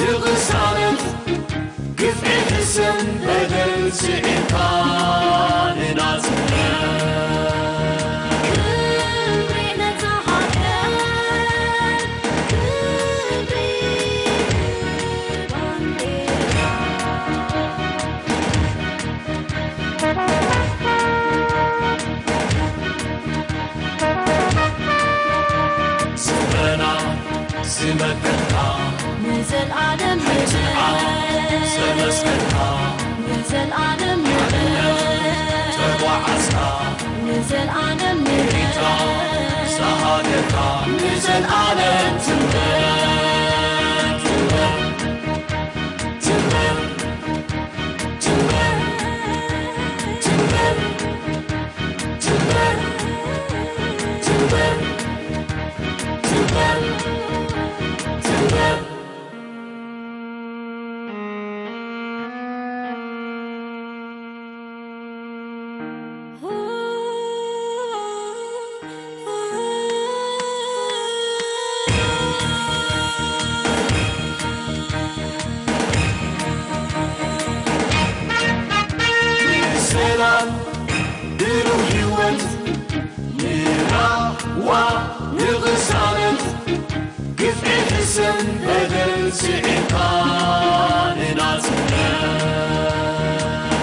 ንቕሳነት ግፍዒ ክስም በደል ስዒርካ ንናጽነት። ክብሪ ነታ ሃገር፣ ክብሪ ባንዴራ። ስምረና ዝመከትካ ንዘልኣለም ሕጅኣ ንበር። ዘመስገንካ ንዘልኣለም ንበር። ተጓዓዝካ ንዘልኣለም ንበር። ሪታ ሳሃገርካ ንዘልኣለም ትንበር፣ ትንበር፣ ትንበር። ሰላም ብሩህ ህይወት ንራህዋ ንቕሳነት ግፍዒ ክስም በደል ስዒርካ ንናጽነት።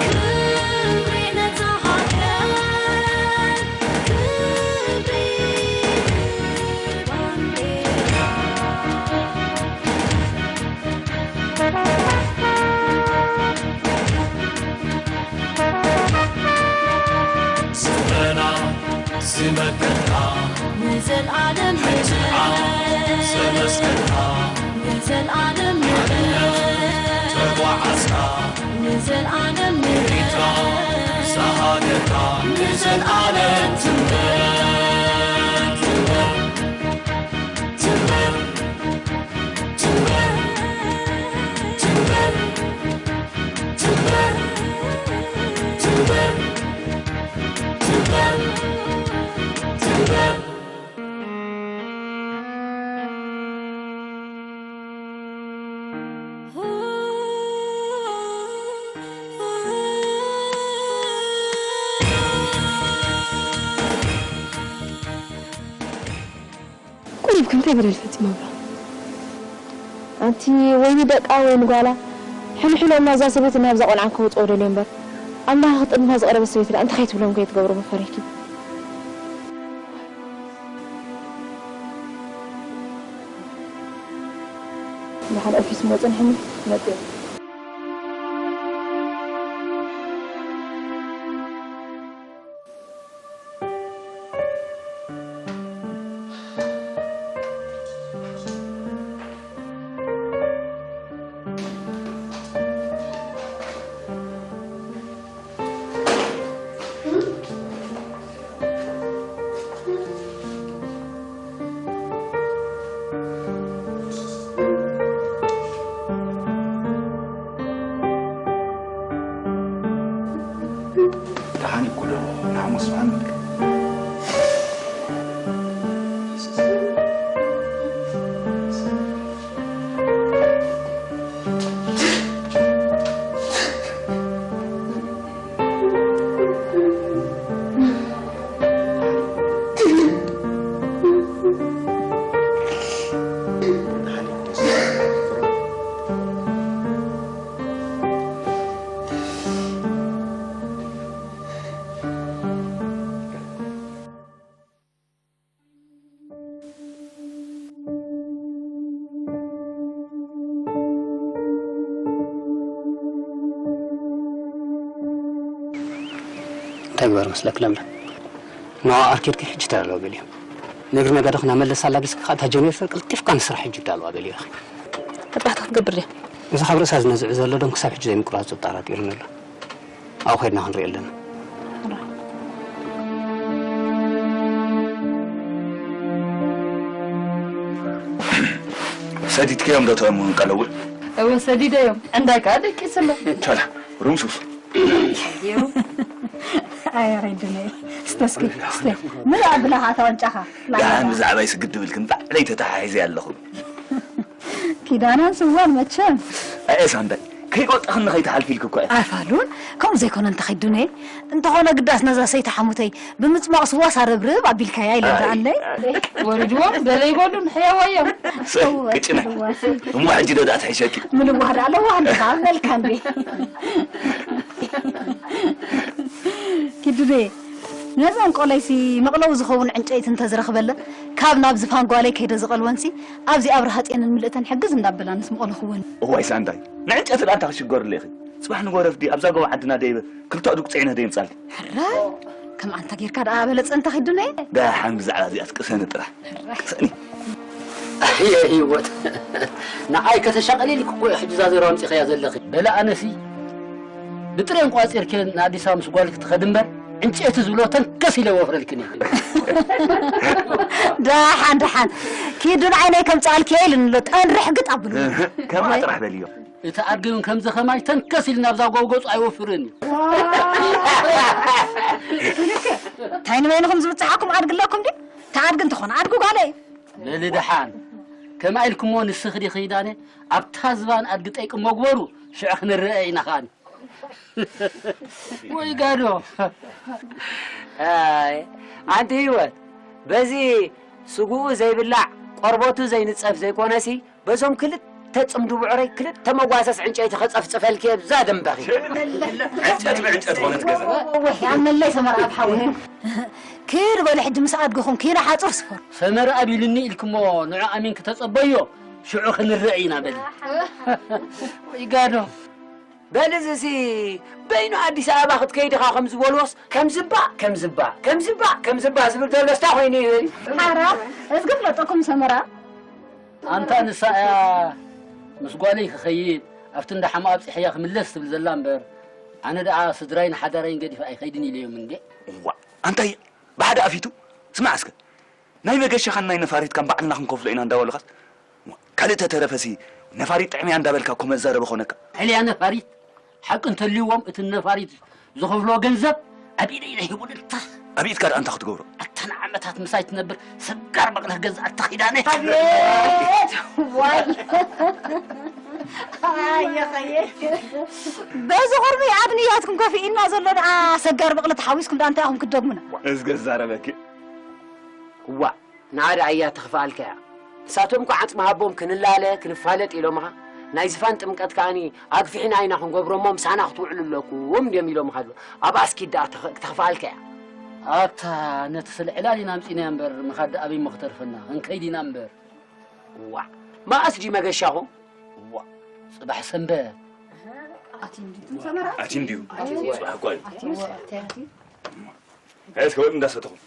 ክብሪ ነታ ሃገር፣ ክብሪ ባንዴራ። ስምረና ዝመከትካ ንዘልኣለም ሕጅኣ ንበር። ዘመስገንካ ንዘልኣለም ንበር። ተጓዓዝካ ንዘልኣለም ንበር። ሪታ ሳሃገርካ ንዘልኣለም ትንበር፣ ትንበር፣ ትንበር። ቁሩብ ከምታይ በደል ፈጺማ እባ? ኣንቲ ወይ ንደቃ ወይ ንጓላ ሕልሕሎማ እዛ ሰበይቲ ናብዛ ቆልዓ ክወጽኦ ደልዮ እምበር፣ ኣምላኽ ክጥድፋ ዝቐረበት ሰበይቲ ደኣ እንታይ ከይትብሎም ከይትገብሮም ፈሪህኪ? ደሓን ኦፊስ እሞ ጽንሕኒ፣ መጽእ። ደሓን ይኮ ዶ ንሓሙስ ብሓንበል። እንታይ ግበር መስለክ ለምለም? ንዓ ኣርኬድኪ ሕጂ ተዳለወ በልዮ። ነግሪ ነጋዶ ክና መለስ ኣላቢስኪ ከኣ እታ ጀኔሬተር ቀልጢፍካ ንስራሕ ሕጂ ዳለዋ በልዮ ኢኺ። መጥባሕቲ ክትገብር ድያ? እዚ ካብ ርእሳ ዝነዝዕ ዘሎ ደም ክሳብ ሕጂ ዘይምቁራጹ ኣጠራጢሩኒ ኣሎ። ኣብኡ ከድና ክንሪኦ ኣለና። ሰዲድክዮም ዶ እቶም ቀለውል? እወ፣ ሰዲደዮም። ዕንዳይ ከኣ ደቂሱ ኣሎ። ቻላ፣ ሩምሱስ። ገይሩ። ኣየ ሬድነይ። ስተ እስኪ፣ ስተ። ምልእ ኣብላ እታ ዋንጫኻ። ደሓን ብዛዕባይ ስግድ ብልክን ባዕለይ ተተሓሒዘ ኣለኹ። ኪዳናን ስዋን መቸም። ኣየ ሳንዳይ፣ ከይቆጠኽኒ ከይትሓልፊ ኢልኪ እኮ እየ። ኣፋሉን፣ ከምኡ ዘይኮነ እንተኸይዱነ። እንተኾነ ግዳስ ነዛ ሰይቲ ሓሙተይ ብምጽማቕ ስዋስ ኣረብርብ ኣቢልካያ ኢለ ደኣለይ። ወሪድዎም ገለ ይበሉን ሕያዋዮም። ሰይ፣ ቅጭነ። እሞ ሕጂ ዶ ደኣ ትሕሸኪ? ምልዋህ ደኣ ኣለዋ እንዲኻ፣ መልካ እንዴ። ኪዱዴ፣ ነዘን ቆለይሲ መቕለዊ ዝኸውን ዕንጨይቲ እንተዝረኽበለን፣ ካብ ናብዚ ፋንጓለይ ከይደ ዝቐልወንሲ፣ ኣብዚ ኣብርሃ ጼንን ምልእተን ሕግዝ እንዳበላንስ ምቐለኹወን። እዋይ ሳንዳይ፣ ንዕንጨቲ ደኣ እንታይ ክሽገርሉ ኢኺ? ጽባሕ ንጎ ረፍዲ ኣብዛ ጎቦ ዓድና ደይበ ክልተ ኣእዱግ ጽዒነ ደይምጻልኪ። ሕራይ፣ ከም ኣንታ ጌርካ ደኣ በለጸ እንተ ኺዱነ። ደሓን ብዛዕባ እዚኣስ ቅሰኒ ጥራሕ። ቅሰኒ። ኣየ ህይወት፣ ንዓይ ከተሻቕሊ ኢልኪ እኮ ሕጂ እዛ ዜሮ ኣምጺኸያ ዘለኺ። በለ ኣነሲ ብጥሬን ቋጺርክን ንኣዲስ ኣበባ ምስ ጓልኪ ትኸዲ እምበር፣ ዕንጨይቲ ዝብሎ ተንከስ ኢለ ይወፍረልክን እየ። ደሓን ደሓን ኪዱ ንዓይነይ ከምጽኣልኪ እየ ኢሉኒ ኣሎ። ጠንርሕ ግጥ ኣብሉ። እህ፣ ከምኣ ጥራሕ በልዮ። እቲ ኣድጊ እውን ከምዚ ኸማይ ተንከስ ኢሉ ናብዛ ጎቦ ገጹ ኣይወፍርን እዩ። እንታይ ንበይንኹም ዝብጽሓኩም ኣድጊ ኣለኩም ድዩ? እቲ ኣድጊ እንተኾነ ኣድጊ ጓለይ። በሊ ደሓን ከምኣ ኢልክሞ ንስኺ ዲኺ ኪዳነ ኣብታ ዝባን ኣድጊ ጠይቂ መግበሩ ሽዑ ክንረአ ኢና ኸኣኒ። ወይ ጋዶ። ኣይ ኣንቲ ህይወት በዚ ስግኡ ዘይብላዕ ቆርበቱ ዘይንጸፍ ዘይኮነሲ በዞም ክልተ ጽምዲ ብዕረይ ክልተ መጓሰስ ዕንጨይቲ ከጸፍጽፈልኪ እየ ብዛ ደንበኺ። ዕንጨት ብዕንጨት ኾነት ገዛ። ወወወ ያመለይ ሰመር ኣብ ሓወይ። ክድ በሉ ሕጂ ምስ ኣድግኹም ኪኖ ሓጹር ስፈሩ። ሰመር ኣብ ኢልኒ ኢልክሞ ንዑ ኣሚንኪ ተጸበዮ ሽዑ ክንረአ ኢና በሊ። ወይ ጋዶ። በሊ እዚሲ በይኑ ኣዲስ ኣበባ ክትከይድ ኢኻ ከም ዝበልዎስ ከም ዝባ ከም ዝባ ከም ዝባ ከም ዝባ ዝብል ዘሎስ ታይ ኮይኑ ይብል? ሓራ እዝጊ ፍለጠኩም ሰመራ። ኣንታ ንሳ እያ ምስ ጓለይ ክኸይድ ኣብቲ እንዳ ሓማ ኣብጺሐያ ክምለስ ትብል ዘላ እምበር ኣነ ደኣ ስድራይን ሓዳረይን ገዲፈ ኣይኸይድን ኢለዮም እንዴ። እዋእ ኣንታይ ብሓደ ኣፊቱ ስማዕ እስከ ናይ መገሻኻን ናይ ነፋሪትካን ባዕልና ክንከፍሎ ኢና እንዳበሉኻስ ካልእ ተተረፈሲ ነፋሪት ጥዕምያ እንዳበልካ እኮ መዛረቢ ኾነካ። ሕልያ ነፋሪት ሓቂ እንተልይዎም እቲ ነፋሪት ዝኸፍልዎ ገንዘብ ኣብ ኢደይ ናይ ሂቡኒ እንተ ኣብ ኢድካ ደኣ እንታይ ክትገብሮ? ኣተን ዓመታት ምሳይ ትነብር ሰጋር በቕሊ ክገዝኣልካ ኺዳነ። ኣቤት ዋይ ኣየኸየ በዚ ቁርሚ ኣብ ንያትኩም ከፊእና ዘሎ ደኣ ሰጋር በቕሊ ተሓዊስኩም ደኣ እንታይ ኢኹም ክትደግሙና? እዝገ ዛረበኪ ዋእ ንዓ ደኣ እያ ተኽፍኣልካ እያ። ንሳቶም እኳ ዓጽሚ ሃቦም ክንላለ ክንፋለጥ ኢሎምኻ፣ ናይ ዝፋን ጥምቀት ከኣኒ ኣግፊሕና ኢና ክንገብሮ እሞ ምሳና ክትውዕሉ ኣለኩም ድዮም ኢሎምኻ ዶ? ኣብኣ እስኪ ደኣ ተኽ- ክተኽፍኣልካ እያ። ኣብታ ነቲ ስለ ዕላል ኢና ኣምጺእናያ እምበር ምኻድ ደኣ ኣበይ እሞ ክተርፈና? ክንከይድ ኢና እምበር። ዋእ! መኣስ ድዩ መገሻኹም? ዋእ! ጽባሕ ሰንበት። ኣትዩ እንድዩ። ጽባሕ እኳ እዩ። ሕያስ ከበል እንዳሰተኹም።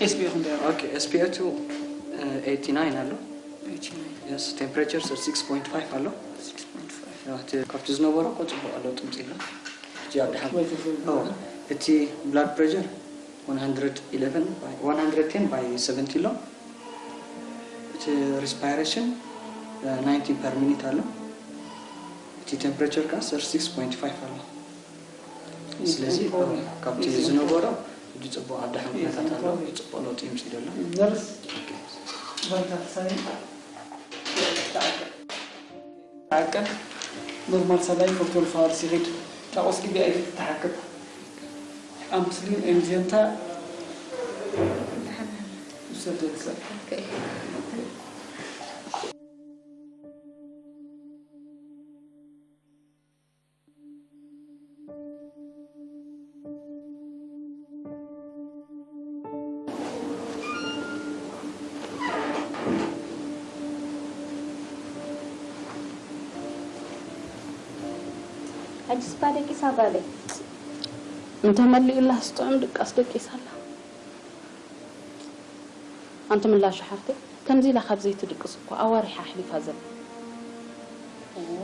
ኤስፒኦ ክንደይ ኣሎ? ኦኬ፣ ኤስፒኦ ቱ ኤቲ ናይን ኣሎ። ኤቲ ናይን። የስ፣ ቴምፕሬቸር ስሪ ሲክስ ፖይንት ፋይቭ ኣሎ። ሲክስ ፖይንት ፋይቭ። ያው፣ እቲ ካብቲ ዝነበሮ እኮ ጽቡቕ ኣሎ፣ ጥምጺ ኣሎ። ሕጂ ኣብ ድሓን። ወይ ትኽእል። ኦ፣ እቲ ብላድ ፕሬሸር ዋን ሃንድረድ ኢለቨን ባይ፣ ዋን ሃንድረድ ቴን ባይ ሰቨንቲ ኣሎ። እቲ ሪስፓይሬሽን ናይንቲን ፐር ሚኒት ኣሎ። እቲ ቴምፕሬቸር ከኣ ሰርቲ ሲክስ ፖይንት ፋይቭ ኣሎ። ስለዚ ካብቲ ዝነበሮ ሕጂ ጽቡቕ ኣብ ደሓን ኩነታት ኣሎ፣ ጽቡቕ ለውጢ የምጽእ ዘሎ። ነርስ ባይታ ተሳኒ ተዓቀብ። ተዓቀብ። ኖርማል ሳላይን ፎር ትወልፍ ኣወርስ ይኺድ። ዳቑስ ግቢ ኣይትተሓከብ። ኣምስሊን ኤምዚዮንታ ውሰድ። ሕጂ ስፓ ደቂሳ ጓለይ። እንተመሊኡላ ስጥዑም ድቃስ ደቂሳ ኣላ። ኣንቲ ምላሽ ሓፍተይ፣ ከምዚ ኢላ ካብ ዘይትድቅስ እኮ ኣዋሪሕ ኣሕሊፋ ዘላ። እዋ፣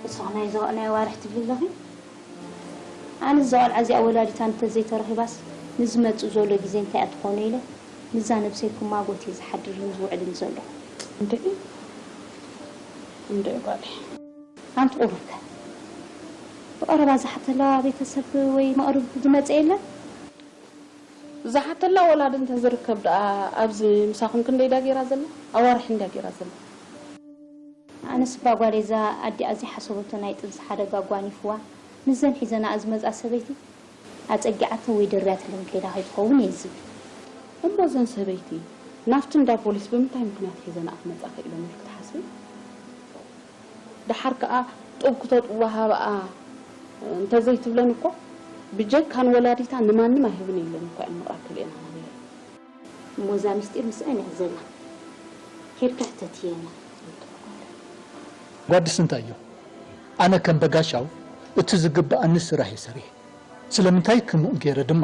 እሳ ናይ ዞ ናይ ኣዋርሕ ትብሊ ኣለኺ? ኣነ እዛ ቆልዓ እዚኣ ወላዲታ እንተዘይተረኺባስ ንዝመጽእ ዘሎ ግዜ እንታይ እያ ትኾኖ ኢለ ንዛ ነብሰይ ክማጎት እየ ዝሓድርን ዝውዕልን ዘለኹ። እንድዒ እንድዒ ጓለይ። ኣንቲ ቁሩብከ ብቐረባ ዝሓተላ ቤተሰብ ወይ መቕርብ ዝመጸ የለን? ዝሓተላ ወላዲ እንተዝርከብ ደኣ ኣብዚ ምሳኹም ክንደይ ዳ ጌራ ዘላ? ኣዋርሕ እንዳ ጌራ ዘላ። ኣነስ እባ ጓለይ እዛ ኣዲኣ ዘይሓሰበቶ ናይ ጥንሲ ሓደጋ ኣጓኒፍዋ ምስዘን ሒዘናኣ ዝመጻ ሰበይቲ ኣጸጊዓተን ወይ ደርብያትለን ከይዳ ከይትኸውን እየ ዝብል። እሞ እዘን ሰበይቲ ናብቲ እንዳ ፖሊስ ብምንታይ ምኽንያት ሒዘናኣ ክመጻ ክኢለን ኢልኪ ትሓስቢ? ደሓር ከኣ ጡብ ክተጥውዋ ሃባኣ እንተዘይትብለን እኮ ብጀካ ንወላዲታ ንማንም ኣይህብን ኢለን እኳ እየን ምቕራብ ክልኤና ሃብለን። እሞ እዛ ምስጢር ምስኣን እያ ዘላ። ኬድካ ሕተትየና። ጓዲ ስንታየሁ፣ ኣነ ከም በጋሻው እቲ ዝግብኣኒ ስራሕ እየ ሰሪሐ። ስለምንታይ ከምኡ ገይረ ድማ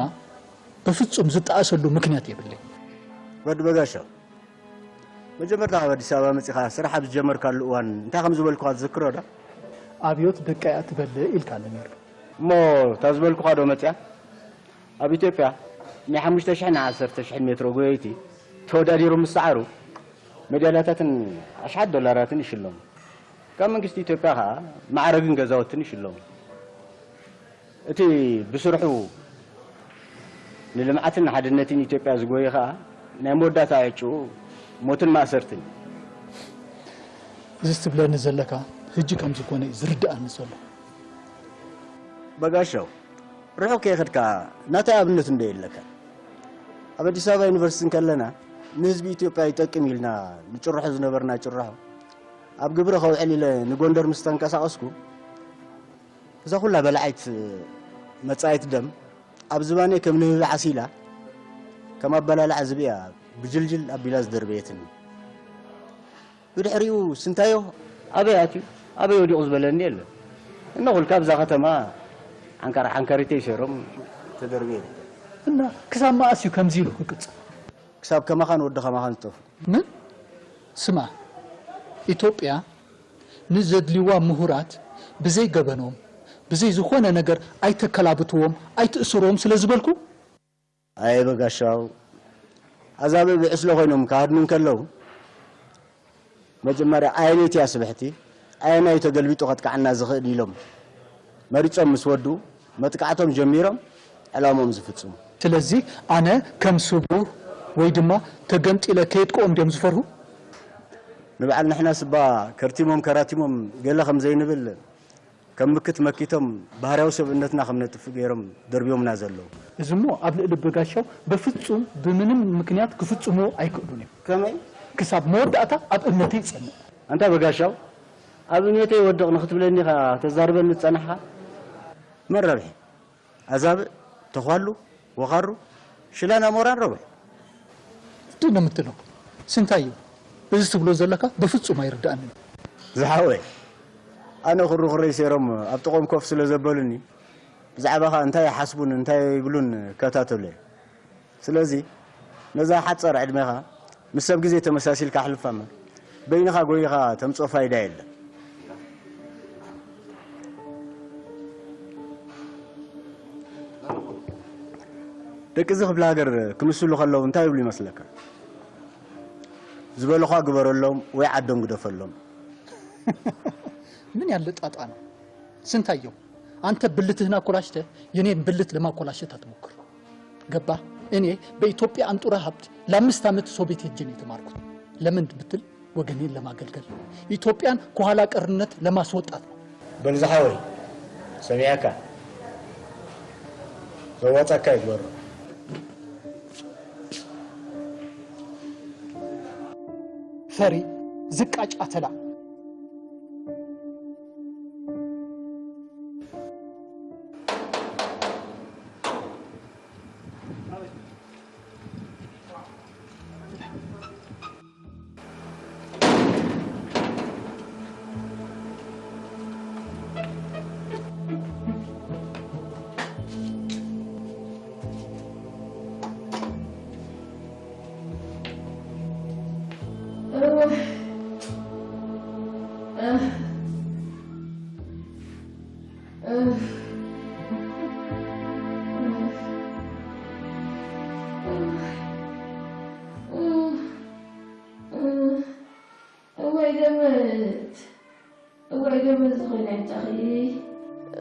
በፍጹም ዝጠኣሰሉ ምኽንያት የብለይ። ጓዲ በጋሻው፣ መጀመርታ ካብ ኣዲስ ኣበባ መጺኻ ስራሕ ኣብ ዝጀመርካሉ እዋን እንታይ ከም ዝበልኩኻ ትዝክሮ ዶ? ኣብዮት ደቃ እያ ትበልዕ ኢልካኒ ነይሩ። እሞ እታ ዝበልኩኻ ዶ መጺኣ? ኣብ ኢትዮጵያ ናይ ሓሙሽተ ሽሕን ዓሰርተ ሽሕን ሜትሮ ጎየይቲ ተወዳዲሮም ምስ ሰዓሩ ሜዳልያታትን ኣሽሓት ዶላራትን ይሽለሙ። ካብ መንግስቲ ኢትዮጵያ ከኣ ማዕረግን ገዛውትን ይሽለሙ። እቲ ብስርሑ ንልምዓትን ንሓድነትን ኢትዮጵያ ዝጎየ ከኣ ናይ መወዳእታ ዕጭኡ ሞትን ማእሰርትን እዩ። እዚ ትብለኒ ዘለካ ሕጂ ከም ዝኾነ እዩ ዝርድኣኒ ዘሎ። በጋሻው፣ ርሑቕ ከይኸድካ ናተይ ኣብነት እንዶ የለካ። ኣብ ኣዲስ ኣበባ ዩኒቨርሲቲ እንከለና ንህዝቢ ኢትዮጵያ ይጠቅም ኢልና ንጭርሖ ዝነበርና ጭርሖ ኣብ ግብሪ ከውዕል ኢለ ንጎንደር ምስ ተንቀሳቐስኩ እዛ ኩላ በላዓይት መጻኢት ደም ኣብ ዝባነይ ከም ንህቢ ዓሲላ ከም ኣበላልዓ ዝብኢ እያ ብጅልጅል ኣቢላ ዝደርበየትኒ። ብድሕሪኡ ስንታዮ ኣበይ ኣትዩ ኣበይ ወዲቑ ዝበለኒ የለን። እነኹልካ ኣብዛ ከተማ ዓንካር ዓንካሪተይ ሰይሮም ተደርብየ። እና ክሳብ መኣስ እዩ ከምዚ ኢሉ ክቅጽል? ክሳብ ከማኻን ወዲ ከማኻን ዝጠፍኡ። ምን? ስማ፣ ኢትዮጵያ ንዘድልይዋ ምሁራት ብዘይ ገበኖም ብዘይ ዝኾነ ነገር ኣይተከላብትዎም ኣይትእስርዎም ስለ ዝበልኩ ኣየ በጋሻው፣ ኣዛብእ ብዕስለ ኮይኖም ክሃድኑ እንከለዉ መጀመርያ ኣየነይቲ እያ ስብሕቲ፣ ኣየናይ እዩ ተገልቢጡ ከጥቅዓና ዝኽእል ኢሎም መሪጾም ምስ ወድኡ መጥቃዕቶም ጀሚሮም ዕላምኦም ዝፍጽሙ። ስለዚ ኣነ ከም ስቡህ ወይ ድማ ተገምጢለ ከየጥቅኦም ድዮም ዝፈርሁ? ንበዓል ንሕናስ እባ ከርቲሞም ከራቲሞም ገለ ከም ዘይንብል ከም ምክት መኪቶም ባህርያዊ ሰብእነትና ከም ነጥፍ ገይሮም ደርብዮምና ዘለዉ። እዚ እሞ ኣብ ልዕሊ በጋሻው በፍጹም ብምንም ምክንያት ክፍጽምዎ ኣይክእሉን እዮም። ከመይ? ክሳብ መወዳእታ ኣብ እምነተይ እጸንዕ። ኣንታ በጋሻው ኣብ እምነተይ ወድቕ ንኽትብለኒ ኢኻ ተዛርበኒ ዝጸናሕኻ? መን ረብሒ? ኣዛብእ፣ ተዃሉ፣ ወኻሩ፣ ሽላን ኣሞራን ረብሑ። ምንድን ነው የምትለው? ስንታየው፣ እዚ ትብሎ ዘለካ በፍጹም ኣይርድኣንን። ዝሓወይ፣ ኣነ ኹርኹረይ ሰይሮም ኣብ ጥቕኦም ኮፍ ስለ ዘበሉኒ ብዛዕባኻ እንታይ ይሓስቡን እንታይ ይብሉን እከታተሎ እየ። ስለዚ ነዛ ሓጸር ዕድሜኻ ምስ ሰብ ግዜ ተመሳሲልካ ኣሕልፋ እምበር በይንኻ ጎይኻ ተምጽኦ ፋይዳ የለን። ደቂ እዚ ክፍለ ሃገር ክምስሉ ከለዉ እንታይ ይብሉ ይመስለካ? ዝበሉኻ ግበረሎም ወይ ዓዶም ግደፈሎም። ምን ያለ ጣጣ ነው ስንታየው? አንተ ብልትህን አኮላሽተህ የኔን ብልት ለማኮላሸት አትሞክር። ገባህ? እኔ በኢትዮጵያ አንጡራ ሀብት ለአምስት ዓመት ሶቪየት ሄጄ ነው የተማርኩት። ለምን ብትል ወገኔን ለማገልገል፣ ኢትዮጵያን ከኋላ ቀርነት ለማስወጣት ነው። በል ዝሓወይ ሰሚዐካ ዘዋጻካ ይግበሮ። ፈሪ ዝቃጭ ኣተላ።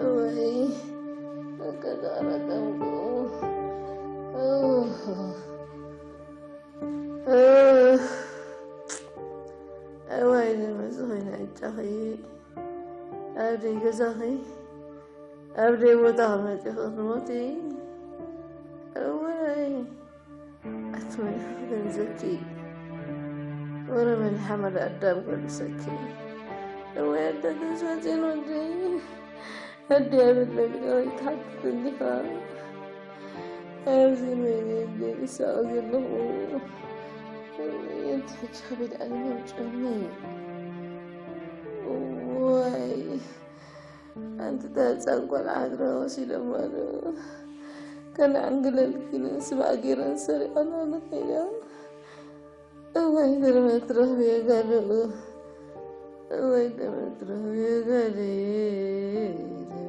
እወይ፣ ኣቀዳረቀምኩ። እዋይ፣ ንመዚ ኮይና ዕጫኺ። ኣብ ደይ ገዛኺ፣ ኣብ ደይ ቦታኺ መፂኺ ክትሞቲ። እዋይ፣ ኣቲ መን ገንዘኪ? ወረ መን ሓመድ ኣዳም ገልብሰኪ? እዋይ፣ ኣደ ተስፋ ጽዮን ወደይ። ኣደ ኣበል መግረዊ ትሓትት እንዲኻ? ኣብዚ መን ገንሳቕ ዘለኹ? እዋይ፣ ኣንቲ ሕጂ ከቢድ ዓለም ኣምጽኦኒ። እዋይ። ኣንቲ እታ ህፃን ቆልዓ እግራ ወሲዶማ ዶ? ከነዓን ግለልኪ ንስባ ገይረን ሰሪቐና ንኸይዳ። እዋይ፣ ደርመት ረኽቢ የጋድኡ። እዋይ፣ ደርመት ረኽቢ የጋድኡ። ደርመት ረኽቢ የጋድኡ።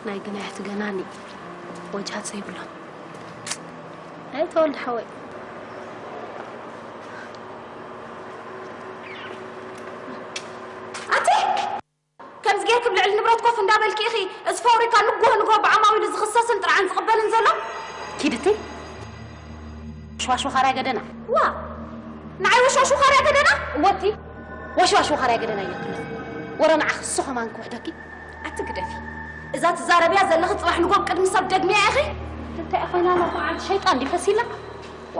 ናይ ግናያት ገናኒ ወጃት ዘይብሎም። ኣይ ተወልደ ሓወይ። ኣቲ! ከምዚ ጌርኪ ኣብ ልዕሊ ንብረት ኮፍ እንዳበልኪ ኢኺ፣ እዚ ፋብሪካ ንግሆ ንግሆ ብዓማዊሉ ዝኽሰስን ጥርዓን ዝቕበልን ዘሎ? ኪድ እቲ ወሽዋሽ ወኻርያ ገደና። ዋ! ንዓይ ወሽዋሽ ወኻርያ ገደና? እወ እቲ ወሽዋሽ ወኻርያ ገደና ኢለኪ ኣለኹ። ወረ ንዓኺ እሱ ኸማን ክውሕደኪ። ኣቲ ግደፊ። እዛ ትዛረብያ ዘለኺ ጽባሕ ንግሆ ቅድሚ ሰብ ደግምያ ኢኺ? እንታይ ኮይና ኣላ? በዓል ሸይጣን ድዩ ፈሲላ? ዋ!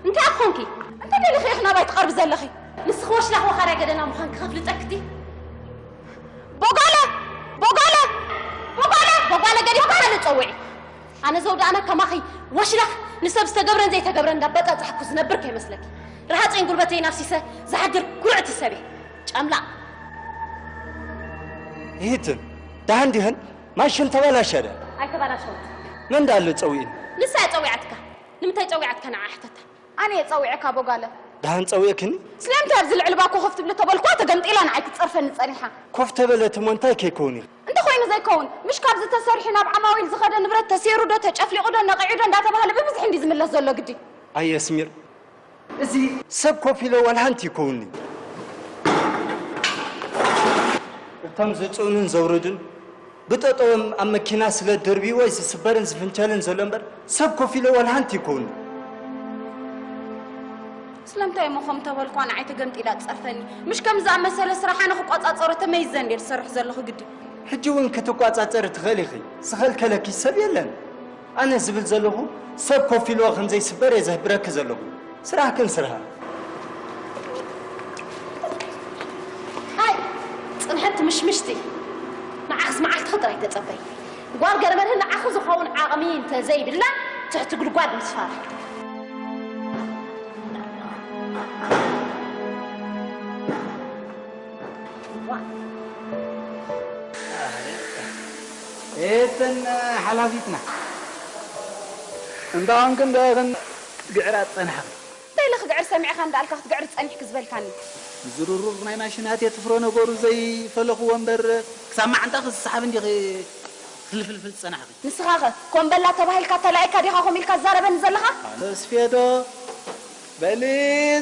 እንታይ ኮንኪ? እንታይ ደሊኺ ኢኺ ናባይ ትቐርቢ ዘለኺ? ንስኺ ወሽላኽ ወኻርያ ገደና ምዃንኪ ከፍልጠኪ እቲ ቦጋለ! ቦጋለ! ቦጋለ! ቦጋለ ገዲፍካ ካልእ ጸውዒ። ኣነ ዘውዲ ኣነ ከማኺ ወሽላኽ ንሰብ ዝተገብረን ዘይተገብረን እንዳበጻጻሕኩ ዝነብር ከይመስለኪ። ረሃጸይን ጉልበተይን ኣፍሲሰ ዝሓድር ኩርዕቲ ሰብ እየ። ጨምላቕ። ይህትን ደሃን ዲህን ማሽን ተበላሸ ደ? ኣይተበላሸወት። መን እንዳለ ጸዊዕን? ንሳ እያ ጸዊዓትካ። ንምንታይ ጸዊዓትካ ንዓ ሕተታ? ኣነ እየ ጸዊዐካ ቦጋለ። ደሃን ጸዊዕክኒ? ስለምንታይ ኣብዚ ልዕሊ ባኮ ኮፍ ትብሊ ተበልኳ ተገምጢላ ንዓይ ክትጸርፈኒ ጸኒሓ? ኮፍ ተበለት እሞ እንታይ ከይከውን እዩ? እንተኾይኑ ዘይከውን፣ ምሽ ካብዚ ተሰሪሑ ናብ ዓማዊል ዝኸደ ንብረት ተሰይሩ ዶ ተጨፍሊቑ ዶ ነቒዑ ዶ እንዳተባህለ ብብዝሒ እንዲ ዝምለስ ዘሎ ግዲ። ኣየ ስሚር፣ እዚ ሰብ ኮፍ ኢሎ ዋላ ሓንቲ ይከውንኒ። እቶም ዝጽዕኑን ዘውርዱን ብጠጠዎም ኣብ መኪና ስለ ደርብይዎ እዩ ዝስበርን ዝፍንቸልን ዘሎ እምበር፣ ሰብ ኮፍ ኢሎ ዋላ ሓንቲ ይከውንኒ። ስለምንታይ እሞ ከም ተበልኳ ንዓይ ተገምጢላ ትጸርፈኒ? ምሽ ከም ዝኣመሰለ ስራሕ ኣነ ክቆጻጸሮ ተመይዘ እንድየ ዝሰርሕ ዘለኹ ግዲ። ሕጂ እውን ክትቋጻጸሪ ትኽእሊ ኢኺ። ዝኸልከለኪ ሰብ የለን። ኣነ ዝብል ዘለኹ ሰብ ኮፍ ኢልዎ ከም ዘይስበር እየ ዘህብረኪ ዘለኹ። ስራሕክን ስርሓ። ኣይ፣ ጽንሕቲ ምሽምሽቲ። ንዓኽስ መዓልትኺ ጥራይ ተጸበይ። ጓል ገረመርህ ንዓኺ ዝኸውን ዓቕሚ እንተ ዘይብላ፣ ትሕቲ ጉድጓድ ምስፋራ። እተን ሓላፊትና። እንዳ ኾንክን ዶ እተን ክትግዕራ ጸኒሕኺ? እንታይ ኢለ ክግዕር ሰሚዕኻ እንዳልካ ክትግዕር ጸኒሕኪ ዝበልካኒ? ዝርሩር ናይ ማሽናት እየ ትፍሮ ነገሩ ዘይፈለኽዎ እምበር ክሳብ መዓንጣኺ ዝሰሓብ እንዲኺ ፍልፍልፍል ዝጸናሕኺ። ንስኻኸ ኮምበላ ተባሂልካ ተላኢካ ዲኻ ከምኡ ኢልካ ትዛረበኒ ዘለኻ? ተስፌዶ፣ በሊ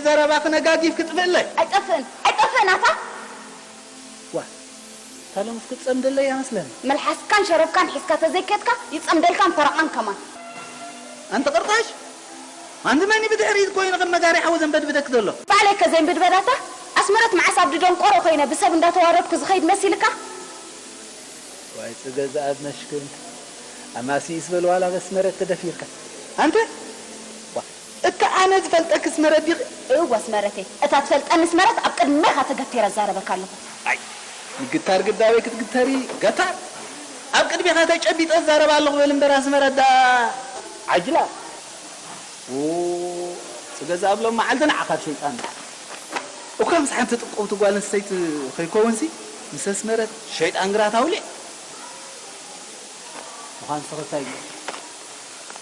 ዘረባኺ ነጋጊፍ ክጥፍእለይ። ኣይጠፍእን፣ ኣይጠፍእን ኣታ። ዋ፣ እታ ሎምስ ክትጸምደለይ እያ መስለኒ። መልሓስካን ሸረብካን ሒዝካ ተዘይኬድካ ይጸምደልካን ፈረቓን ከማን። ኣንቲ ቅርጣሽ፣ ኣንቲ መን እዩ ብድሕሪት ኮይኑ ከም መጋሪ ሓዊ ዘንበድብደክ ዘሎ? ባዕለይ ከ ዘይንብድበዳታ? ኣስመረት መዓስ ኣብዲ ደንቆሮ ኮይነ ብሰብ እንዳተዋረድኩ ዝኸይድ መሲልካ? ዋይ ጽገ ዘኣብ መሽክን፣ ኣማሲ ይስበል ዋላ በስመረት ተደፊርካ። ኣንተ? ዋ፣ እታ ኣነ ዝፈልጠኪ ኣስመረት ዲኺ? እወ ኣስመረተይ፣ እታ ትፈልጠኒ ኣስመረት ኣብ ቅድሜኻ ተገቲረ እዛረበካ ኣለኹ። ኣይ፣ ምግታር ግዳበይ ክትግተሪ ገታር። ኣብ ቅድሜኻ ተጨቢጠ እዛረብ ኣለኹ በል እምበር ኣስመረት ዳ ዓጅላ። ኦ፣ ጽገ ዘኣብ ሎም መዓልቲ ንዓኻ ሸይጣን። እኳ ምስ ሓንቲ ጥቁብቲ ጓል ኣንስተይቲ ከይከውንሲ፣ ምስ ኣስመረት ሸይጣን ግራት ኣውሊዕ። ምዃን ስኽታይ እዩ።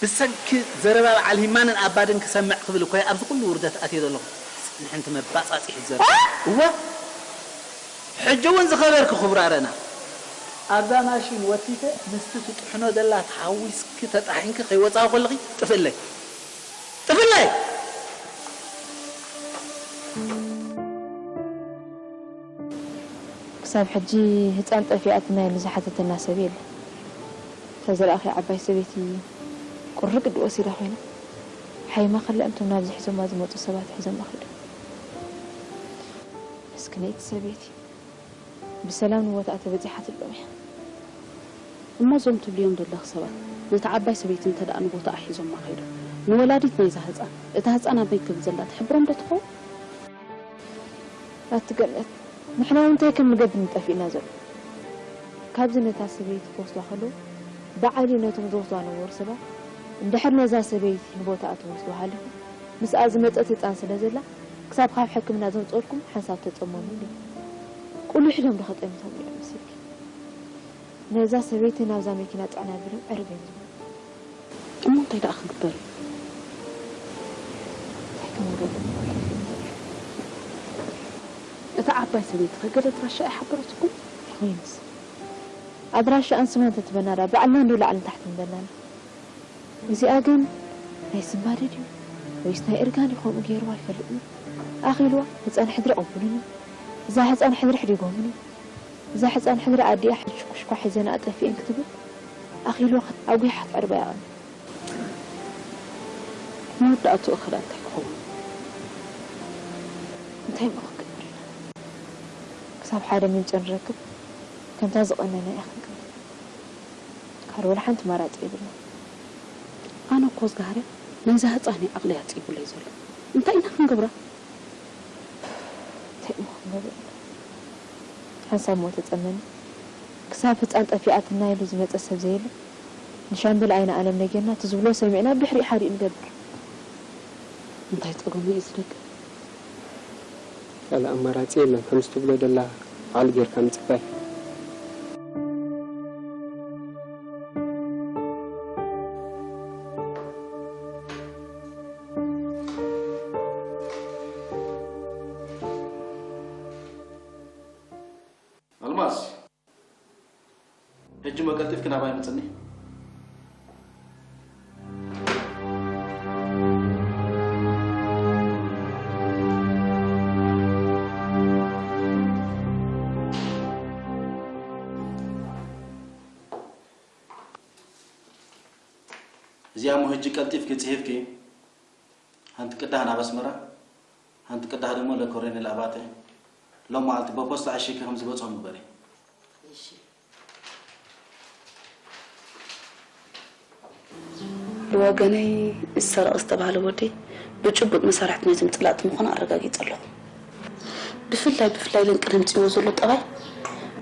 ብሰንኪ ዘረባ በዓል ሂማንን ኣባድን ክሰምዕ ክብል እኮ እየ ኣብዚ ኩሉ ውርደት ኣትየ ዘለኹ። ንሕንቲ መባጻጺ ሒዘ እወ፣ ሕጂ እውን ዝኸበርኪ ክቡር ኣረና፣ ኣብዛ ማሽን ወቲፈ ምስቲ ትጥሕኖ ዘላ ተሓዊስኪ ተጣሒንኪ ከይወጻኺ ከለኺ ጥፍእለይ። ጥፍእለይ! ክሳብ ሕጂ ህፃን ጠፊኣትና ኢሉ ዝሓተተና ሰብ የለን። ተዝረኣኺ ዓባይ ሰበይቲ ቁርቅ ድወስ ኢላ ኮይና ሓይማ ከላ እቶም ናብዚ ሒዞማ ዝመፁ ሰባት ሒዞማ ከይዶም። ምስክነይቲ ሰበይቲ ብሰላም ንቦታኣ ተበፂሓትሎም እያ። እሞ እዞም ትብልዮም ዘለኺ ሰባት ነታ ዓባይ ሰበይቲ እንተ ደኣ ንቦታኣ ሒዞማ ከይዶም ንወላዲት ናይዛ ህፃን እታ ህፃን ኣበይ ክብል ዘላ ትሕብሮም ዶ ትኸውን? ኣቲ ገነት፣ ንሕና እውን እንታይ ከም ንገብር ንጠፊእና ዘሎ። ካብዚ ነታ ሰበይቲ ክወስዳ ከለዉ ብዓሊ ነቶም ዝወስዳ ነበሩ ሰባት እንድሕር ነዛ ሰበይቲ ንቦታኣ ተወስዱ ሃሊኹም ምስኣ ዝመጸት ህጻን ስለ ዘላ ክሳብ ካብ ሕክምና ዘምጸልኩም ሓንሳብ ተጸመኑ ኢሎም። ቁሉሕ ኢሎም ዶ ከጠሚቶም እዮም መሲልኪ? ነዛ ሰበይቲ ናብዛ መኪና ጽዕና ቢሎም ዕርብ እዮም ዝበሉ። እሞ እንታይ ደኣ ክግበር እዩ? እንታይ ከም ንገብር እታ ዓባይ ሰበይቲ ከ ገለ ኣድራሻ ኣይሓበረትኩም? ወይንስ ኣድራሻኣን ስማን ተትበና ደኣ ባዕልና እንዶ ላዕልን ታሕትን በልና። እዚኣ ግን ናይ ስንባደ ድዩ ወይስ ናይ እርጋን እዩ ከምኡ ገይርዋ ኣይፈልጥን። ኣኺልዋ ህፃን ሕድሪ ቀብሉኒ፣ እዛ ህፃን ሕድሪ ሕዲጎምኒ፣ እዛ ህፃን ሕድሪ ኣዲኣ ሕጂ ሽኩሽኳ ሒዘን ኣጠፊኤን ክትብል ኣኺልዋ ኣጒሓ ክዕርባ ይቐኒ። መወዳእትኡ ኸ ደኣ እንታይ ክኸውን? እንታይ እሞ ክንገብር ኢና? ክሳብ ሓደ ምንጪ ንረክብ ከምታ ዝቐነና እያ ክንገብር። ካልእ ወላ ሓንቲ መራፂ የብልና። ኣነ እኮ ዝጋህረ ናይዛ ህፃን እዩ ዓቕሊ ኣፅቡለይ ዘሎ። እንታይ ኢና ክንገብራ? እንታይ እሞ ክንገብር? ሓንሳብ ሞ ተፀመኒ። ክሳብ ህፃን ጠፊኣትና ኢሉ ዝመፀ ሰብ ዘየለ። ንሻምበል ኣይነ ኣለም ነጊርና እቲ ዝብሎ ሰሚዕና ብድሕሪኡ ሓዲኡ ንገብር። እንታይ ፀገሙ እዩ ዝደግም? ካልእ ኣማራፂ የለን። ከምዚ ትብሎ ደላ ዓቕሊ ጌርካ ምፅባይ። ኣልማዝ፣ ሕጂ እሞ ቀልጢፍኪ ናባይ ምጽኒ። እዚኣ እሞ ሕጂ ቀልጢፍኪ ጽሒፍኪ፣ ሓንቲ ቅዳሕ ናብ ኣስመራ፣ ሓንቲ ቅዳሕ ደሞ ለኮሎኔል ኣባተ፣ ሎም መዓልቲ በፖስታ ዓሺግኪ ከም ዝበጽሖ ንግበሪ። እሺ። ብወገነይ፣ እዚ ሰረቐ ዝተባህለ ወደይ ብጭቡጥ መሳርሕቲ ናይዚ ምጽላእቲ ምዃኑ ኣረጋጊጸ ኣለኹ። ብፍላይ፣ ብፍላይ ለንቅነ ኣምጺእዎ ዘሎ ጠባይ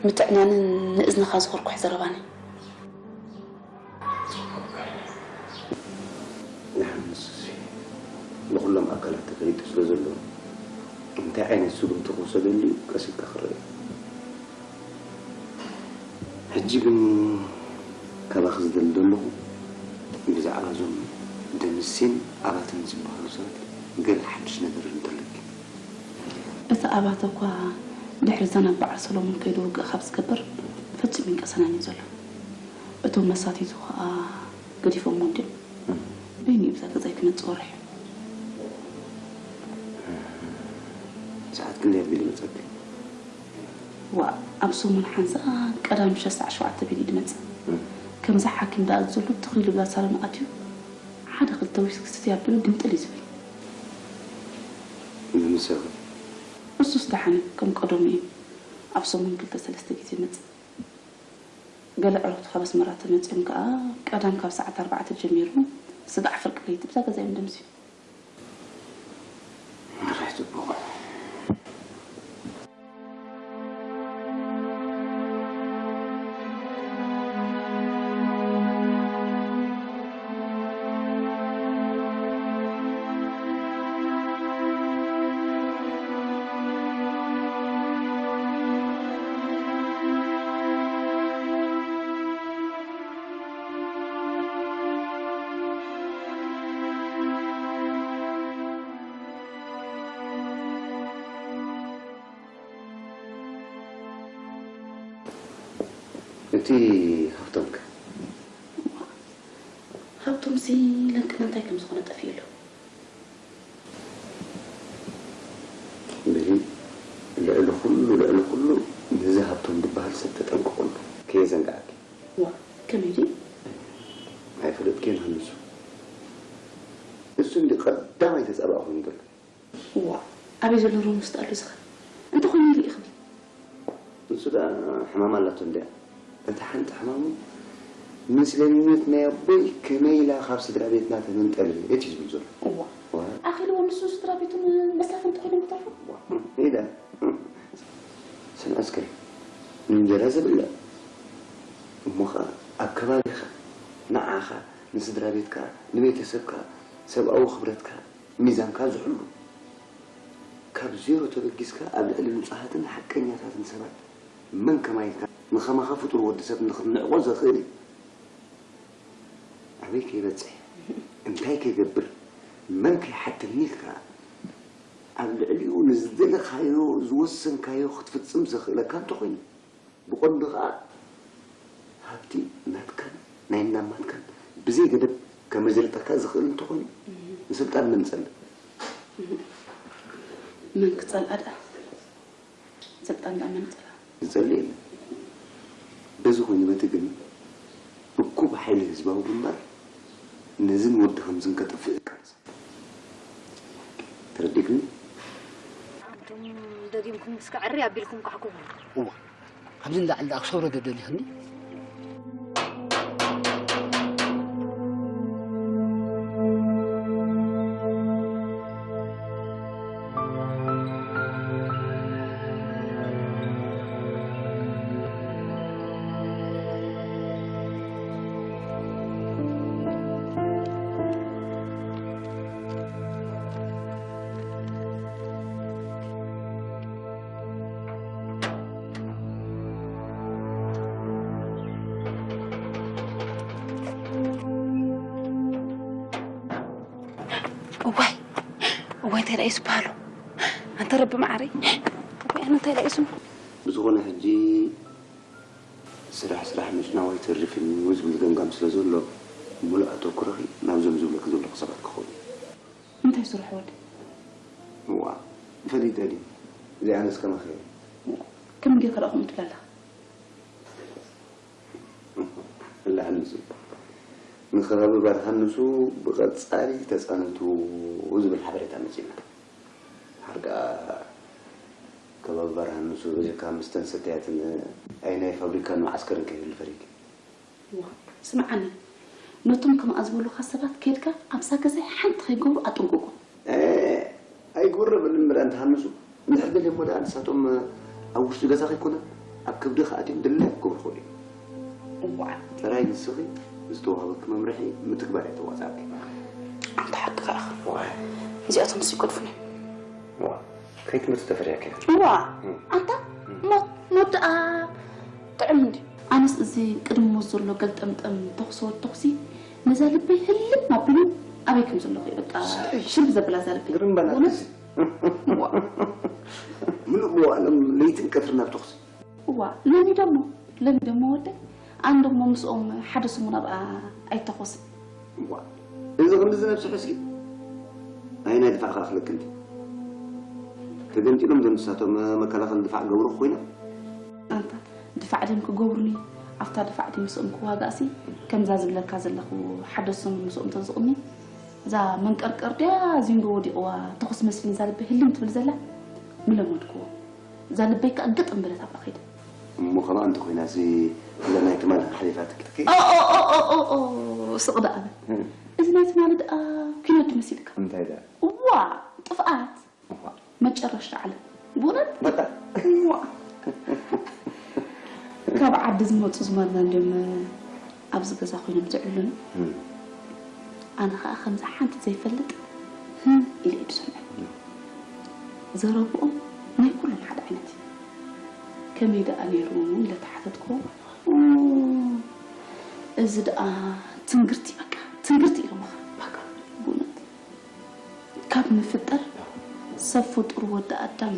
ምትዕንያንን ንእዝንኻ ዝኹርኩሕ ዘረባን እዩ። ንሓንስ ንኹሎም ኣካላት ተፈሊጡ ስለ ዘሎ፣ እንታይ ዓይነት ስጉምቲ ክውሰደሉ እዩ ቀስ ኢልካ ክረአ። ሕጂ ግን ካባኺ ዝደሊ ዘለኹ፣ ብዛዕባ እዞም ደምሴን ኣባተን ዝበሃሉ ሰባት ገለ ሓድሽ ነገር እንተለኪ። እቲ ኣባተ እኳ ድሕሪ ዘናብ በዓል ሰሎሞን ከይዱ ውግእ ካብ ዝገብር ፈጺሙ ይንቀሰናን እዩ ዘሎ። እቶም መሳትይቱ ኸኣ ገዲፎምዎ እንድዮም። በይኑ እዩ ብዛ ገዛይ ክመጽእ ወርሕ እዩ። ሰዓት ክንደይ ኣቢሉ ይመጸኪ? ዋእ፣ ኣብ ሰሙን ሓንሳእ ቀዳም ምሸት ሰዓት ሸውዓተ ኣቢሉ እዩ ዝመጽእ። እም። ከምዛ ሓኪም ዝኣዘዘሉ ትኽ ኢሉ ብዛ ሳሎን ኣትዩ ሓደ ክልተ ዊስኪ ስትይ ኣቢሉ ግምጥል እዩ ዝብል። ንምንታይ ኸ? እሱስ ደሓን እዩ፣ ከም ቀደሙ እዩ። ኣብ ሰሙን ክልተ ሰለስተ ግዜ ይመጽእ። ገለ ዕሩኽቱ ካብ ኣስመራ ተመጺኦም ከኣ ቀዳም ካብ ሰዓት ኣርባዕተ ጀሚሩ ስጋዕ ፍርቂ ለይቲ ብዛ ገዛ እዮም ደምስዩ። መራሒ ጽቡቕ። እቲ ሃብቶምከ? ሃብቶም ሲ ለንቅነ እንታይ ከም ዝኾነ ጠፊኡ ኣሎ። በሊ፣ ልዕሊ ኩሉ፣ ልዕሊ ኩሉ ነዚ ሃብቶም ዝበሃል ሰብ ተጠንቀቐሉ። ከየዘንግዓኪ። ዋ፣ ከመይ ድዩ? ኣይፈለጥክዮን ሃንሱ። እሱ እንዲ ቀዳማይ ተጻባእ ኮይኑ ዘሎ። ዋ፣ ኣበይ ዘሎ ሮም ውስጥ ኣሎ ዝኸ? እንተኾይኑ ይርኢ ክብል። ንሱ ደኣ ሕማም ኣላቶ እንድያ። እታ ሓንቲ ሕማሙ፣ ምስለኛነት ናይ ኣቦይ ከመይ ኢላ ካብ ስድራ ቤትና ተመንጠለት እዩ ዝብል ዘሎ። እዋ። ዋ። ኣኺልዎ ንሱ ስድራ ቤቱን መሳፍንቱ ኮይኖም ክተርፉ? ዋ፣ ኢለ። ስምዒ እስከ፣ ንእንጀራ ዝብላዕ እሞ ኸኣ ኣብ ከባቢኻ፣ ንዓኻ፣ ንስድራ ቤትካ፣ ንቤተሰብካ፣ ሰብኣዊ ክብረትካ፣ ሚዛንካ ዝሕሉ፣ ካብ ዜሮ ተበጊስካ ኣብ ልዕሊ ንጹሃትን ሓቀኛታትን ሰባት መን ከማይ ኢልካ ንኸማኻ ፍጡር ወዲ ሰብ ንኽትንዕቆ ዘኽእል እዩ። ኣበይ ከይበጽሕ፣ እንታይ ከይገብር፣ መን ከይሓተኒ ኢልካ ኣብ ልዕሊኡ ንዝደለኻዮ ዝወሰንካዮ ክትፍጽም ዘኽእለካ እንተኾይኑ፣ ብቐንዱ ኸኣ ሃብቲ ናትካን ናይ እናማትካን ብዘይ ገደብ ከመዝርጠካ ዝኽእል እንተኾይኑ፣ ንስልጣን መን ጸልእ? መን ክጸልኣ ደኣ? ስልጣን ደኣ መን ጸልኣ? ዝጸልእ የለን። በዚ ኮይኑ በቲ ግን እኩብ ሓይሊ ህዝባዊ ግንባር ነዝን ወዲ ከምዝን ከጥፍእ ይቃለስ። ተረዲእክኒ? ኣንቱም ደጊምኩም እስከ ዕሪ ኣቢልኩም ካሕኩኹም። እዋ፣ ካብዚ ንላዕሊ ደኣ ክሰብሮ ዶ ደሊኽኒ? እዋይ፣ እዋይ፣ እንታይ ደኣ እዩ ዝበሃሉ? ኣንታ ረቢ መዓረይ፣ እዋይ፣ ኣነ እንታይ ደኣ እዩ ስሙ? ብዝኾነ ሕጂ ስራሕ፣ ስራሕ ምጭናው ኣይተርፍን እዩ ዝብል ገምጋም ስለ ዘሎ፣ ምሉእ ኣተኩሮኺ ናብዞም ዝብለኪ ዘለኹ ሰባት ክኸውን እዩ። እንታይ ስርሑ ወዲ? እዋ፣ ፈሊጠ ድዩ? ዘይኣነስ ከማኺ እየ። ከመይ ጌርካ ደኣ ከምኡ ትብል ኣለኻ? እላ ሃንሱ። ንከባቢ ባር ሃንሱ ብቐጻሊ ተጻነቱ ዝብል ሓበሬታ መጺኡና። ሓርቃ ከባቢ ባር ሃንሱ በጀካ ምስተን ሰተያትን ኣይ ናይ ፋብሪካን መዓስከርን ከይህሉ ፈሪድ። ዋ፣ ስምዓኒ፣ ነቶም ከምኣ ዝበሉኻ ሰባት ከይድካ ኣብዛ ገዛ ሓንቲ ከይገብሩ ኣጥንቅቆ። እ፣ ኣይግበር በል እምበር ኣንተ ሃንሱ፣ እንድሕር ደልዮሞ ደኣ ንሳቶም ኣብ ውሽጢ ገዛ ከይኮነ ኣብ ከብድኻ ኣትዮም ድላዮም ክገብሩ ይኽእሉ እዮም። እዋእ። ጥራይ ንስኺ ዝተዋህበኪ መምርሒ ምትግባር እያ ተዋጽኣኪ። ኣንታ ሓቅኻ ኢኻ። ዋይ። እዚኣቶምስ ይገድፉኒ። ዋ፣ ከይትመጽእ ተፈሪሃኪ ኢኻ። እዋ፣ እም። ኣንታ እም። ሞት፣ ሞት ደኣ ጥዑም እንድዩ። ኣነስ እዚ ቅድሚ ሞት ዘሎ ገልጠምጠም ተኹሲ ወዲ ተኹሲ ነዛ ልበይ ህልም ኣቢሉ ኣበይ ከም ዘለኹ እየ በቃ ሰይ። ሽርብ ዘብላ እዛ ልበይ። ግርም በላ እውነት? እዚ። እዋ። ምሉእ መዋእሎም ለይትን ቀትርን ኣብ ተኹሲ። እዋ፣ ለሚዶሞ፣ ለሚዶሞ ወደይ። ኣነ ደሞ ምስኦም ሓደ ሰሙን ኣብኣ ኣይተኾስን። እዋ፣ እዚ ክንድዚ ነብሲ ሕስኪ። ኣየናይ ድፋዕ ከኣ ክልክንቲ? ተገምጢሎም ዶ ንሳቶም መከላኸሊ ድፋዕ ገብሩ ኮይኖም? ኣንታ ድፋዕ ድዮም ክገብሩኒ? ኣብታ ድፋዕ ድዩ ምስኦም ክዋጋእሲ? ከምዛ ዝብለካ ዘለኹ ሓደ ሰሙን ምስኦም ተዝቕኒ፣ እዛ መንቀርቀር ድያ ዚንጎ ወዲቕዋ ተኹስ መስፍን እዛ ልበይ ህልም ትብል ዘላ? ምለመድክዎ። እዛ ልበይ ከኣ ግጥም በለት ኣብኣ ከይዳ። እሞ ከምኣ እንተኾይናሲ እዛ ናይ ትማሊ ሓሊፋትኪ ትኪ? ኦ፣ ኦ፣ ኦ፣ ኦ፣ ኦ፣ ኦ፣ ስቕ ደኣ በል። እም። እዚ ናይ ትማሊ ደኣ ኲናት ድዩ መሲልካ? እንታይ ደኣ? እዋ፣ ጥፍኣት። እዋ። መጨረሽታ ዓለም። ብእውነት? በቃ። እዋ። ካብ ዓዲ ዝመጹ ዝማድና እንድዮም ኣብዚ ገዛ ኮይኖም ዝዕልሉኒ። እም። ኣነ ኸኣ ከምዛ ሓንቲ ዘይፈልጥ ህም ኢለ እየ ዝሰምዖም። እም። ዘረብኦም ናይ ኩሎም ሓደ ዓይነት እዩ። ከመይ ደኣ ነይሩ ኢለ ተሓተትክዎ። ኦ፣ እዚ ደኣ ትንግርቲ በቃ፣ ትንግርቲ ኢሎምኻ። በቃ። ብእውነት። ካብ ንፍጠር ሰብ ፍጡር ወዲ ኣዳም